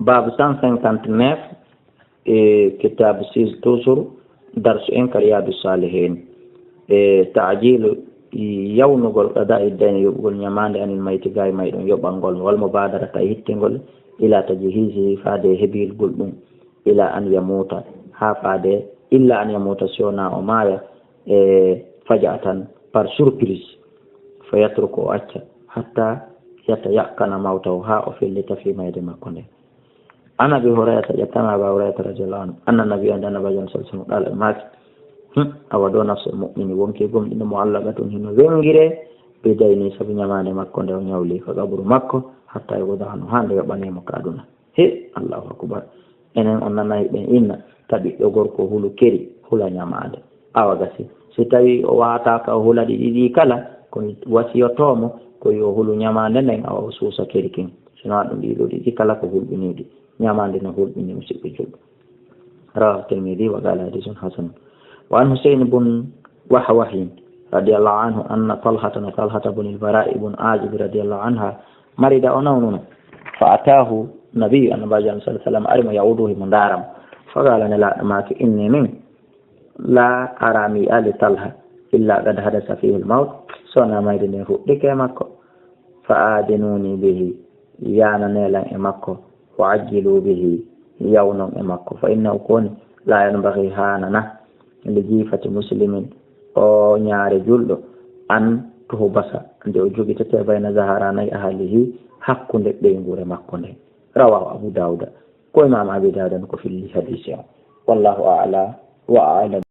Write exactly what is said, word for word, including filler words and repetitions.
Baabu cent cinquante-neuf, e kitaabu six toujours, darsu en ka Riyaadu Saalihiin. E ta'jiilu, yawnugol, qadaa'i dayni, yoɓugol ñamaande, anil mayti, gaa e mayɗo, yoɓangol, wal mubaadarata, e hittingol, ilaa tajhiizihi, faade e hebilgol ɗum, ilaa an yamuuta, haa faade, illaa an yamuuta, si wonaa o maaya, e faja'atan, par surprise, fa yatruku, o acca, hatta yatayaqqana mawtahu, haa o fellita fii mayde makko nde. An Abi Hurayrata, ƴettama Aba Hurayrata radiyallahu anhu, anna nabiyya, nde Annabi sallallahu alaihi wasallam, qala, maaki, hmm, awa ɗo nafsul mu'mini, wonki gomɗinɗo, mu'allaqatun, hino wengire, bi dayni, sabu ñamaande makko nde o ñawli ka qaburu makko, hatta yuqda anhu, haa nde yoɓane mo ka aduna. He, Allahu akbar. Enen on nanay ɓen inna, ta ɓiɗɗo gorko hulu keri, hula ñamaande. Awa gasi. Si tawi o waataaka o hula ɗi ɗiɗi kala, ko wasiyotoo mo, ko yo hulu ñamaande nden, awa o suusa keri kin. Sinaa ɗum ɗiɗo ɗiɗi kala ko hulɓiniiɗi. Ñamaande no hulɓini, musiɓɓe julɓe. Rawahu Tirmidi wa qala hadisun hasan. Wa an Husayn bun Wahwahin radiyallahu anhu anna Talhata, no Talhata bun al-Bara'i bun Azib radiyallahu anha, marida, o nawnuno. Fa atahu Nabi, Annabi sallallahu alaihi wasallam, ari mo, ya'uduhu, mo ndaara mo. Fa qala, Nelaaɗo maaki, inni min, la ara, mi yi'aali Talha, illa qad hadasa fihi al-mawt, so na mayde nden fuɗɗike e makko. Fa adinuni bihi, yaanane lan e makko. Wa ajjilu bihi, yawnon e makko. Fa innahu, ko woni, la yanbaghi, haanana, li jiifati muslimin, o ñaare julɗo, an tuhbasa, nde o jogitete, bayna zaharanay ahlihi, hakkunde ɓeynguure makko nden. Rawahu Abu Dawuda. Ko Imam Abi Dawuda ko filli hadisi o. Wallahu a'la wa a'lam.